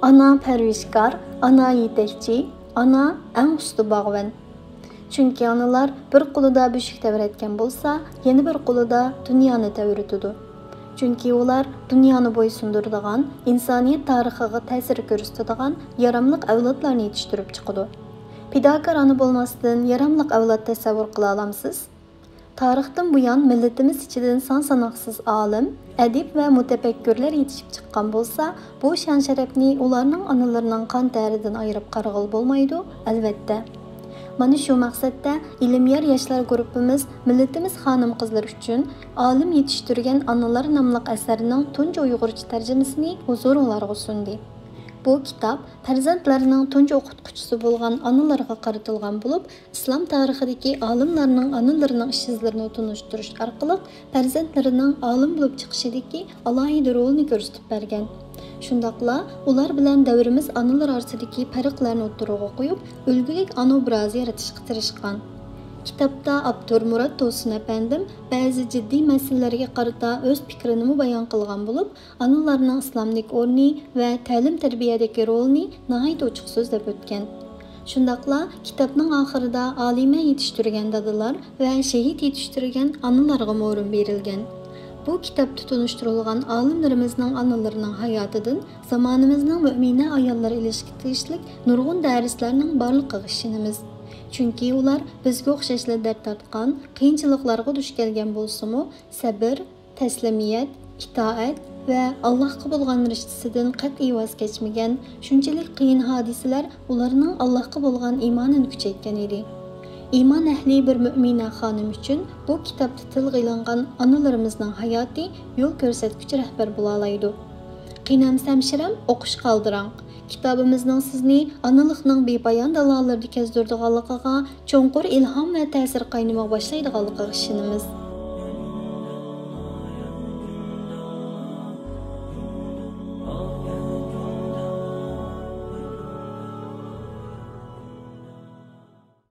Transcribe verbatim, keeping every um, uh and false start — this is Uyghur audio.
ئانا پەرۋىشكار، ئانا يېتەكچى، ئانا ئەڭ ئۇستا باغۋەن. چۈنكى ئانىلار بىر قولىدا بۆشۈك تەۋرەتكەن بولسا، يەنە بىر قولىدا دۇنيانى تەۋرىتىدۇ. چۈنكى ئۇلار دۇنيانى بويسۇندۇرىدىغان، ئىنسانىيەت تارىخىغا تەسىر كۆرسىتىدىغان ياراملىق ئەۋلادلارنى يېتىشتۈرۈپ چىقىدۇ. پىداكار ئانا بولماستىن ياراملىق ئەۋلاد تەسەۋۋۇر قىلالامسىز؟ تارىختىن بۇيان مىللىتىمىز ئىچىدىن سان-ساناقسىز ئالىم، ئەدىب ۋە مۇتەپەككۇرلار يېتىشىپ چىققان بولسا، بۇ شان-شەرەپنى ئۇلارنىڭ ئانىلىرىنىڭ قان تەرىدىن ئايرىپ قارىغىلى بولمايدۇ، ئەلۋەتتە. مانا شۇ مەقسەتتە ئىلمىيار ياشلار گۇرۇپپىمىز مىللىتىمىز خانىم-قىزلىرى ئۈچۈن ئالىم يېتىشتۈرگەن ئانىلار ناملىق ئەسەرنىڭ تۇنجى ئۇيغۇرچە تەرجىمىسىنى ھۇزۇرۇڭلارغا سۇندى. بۇ كىتاب پەرزەنتلەرنىڭ تۇنجى ئوقۇتقۇچىسى بولغان ئانىلارغا قارىتىلغان بولۇپ، ئىسلام تارىخىدىكى ئالىملارنىڭ ئانىلىرىنىڭ ئىش-ئىزلىرىنى تونۇشتۇرۇش ئارقىلىق پەرزەنتلىرىنىڭ ئالىم بولۇپ چىقىشىدىكى ئالاھىدە رولىنى كۆرسىتىپ بەرگەن. شۇنداقلا ئۇلار بىلەن دەۋرىمىز ئانىلىرى ئارىسىدىكى پەرقلەرنى ئوتتۇرىغا قويۇپ، ئۈلگىلىك ئانا ئوبرازى يارىتىشقا تىرىشقان. كىتابتا ئاپتور مۇرات توسۇن ئەپەندىم بەزى جىددىي مەسىلىلەرگە قارىتا ئۆز پىكرىنىمۇ بايان قىلغان بولۇپ، ئانىلارنىڭ ئىسلامدىكى ئورنى ۋە تەلىم-تەربىيەدىكى رولىنى ناھايىتى ئوچۇق سۆزلەپ ئۆتكەن. شۇنداقلا كىتابنىڭ ئاخىرىدا ئالىمە يېتىشتۈرگەن دادىلار ۋە شېھىت يېتىشتۈرگەن ئانىلارغىمۇ ئورۇن بېرىلگەن. بۇ كىتابتا تونۇشتۇرۇلغان ئالىملىرىمىزنىڭ ئانىلىرىنىڭ ھاياتىدىن زامانىمىزنىڭ مۆمىنە ئاياللىرى ئېلىشقا تېگىشلىك نۇرغۇن دەرسلەرنىڭ بارلىقىغا ئىشىنىمىز. چۈنكى ئۇلار بىزگە ئوخشاشلا دەرد تارتقان، قىيىنچىلىقلارغا دۇچ كەلگەن بولسىمۇ، سەبىر، تەسلىمىيەت، ئىتائەت ۋە ئاللاھقا بولغان رىشتىسىدىن قەتئىي ۋاز كەچمىگەن، شۇنچىلىك قىيىن ھادىسىلەر ئۇلارنىڭ ئاللاھقا بولغان ئىمانىنى كۈچەيتكەن ئىدى. ئىمان ئەھلى بىر مۆمىنە خانىم ئۈچۈن بۇ كىتابتا تىلغا ئېلىنغان ئانىلىرىمىزنىڭ ھاياتى يول كۆرسەتكۈچى رەھبەر بولالايدۇ. قىينالسام شىرەم، ئوقۇشقا ئالدىراڭ. كىتابىمىزنىڭ سىزنى ئانىلىقنىڭ بىپايان دالالىرىدا كەزدۈرىدىغانلىقىغا، چوڭقۇر ئىلھام ۋە تەسىر قاينىمىغا باشلايدىغانلىقىغا ئىشىنىمىز.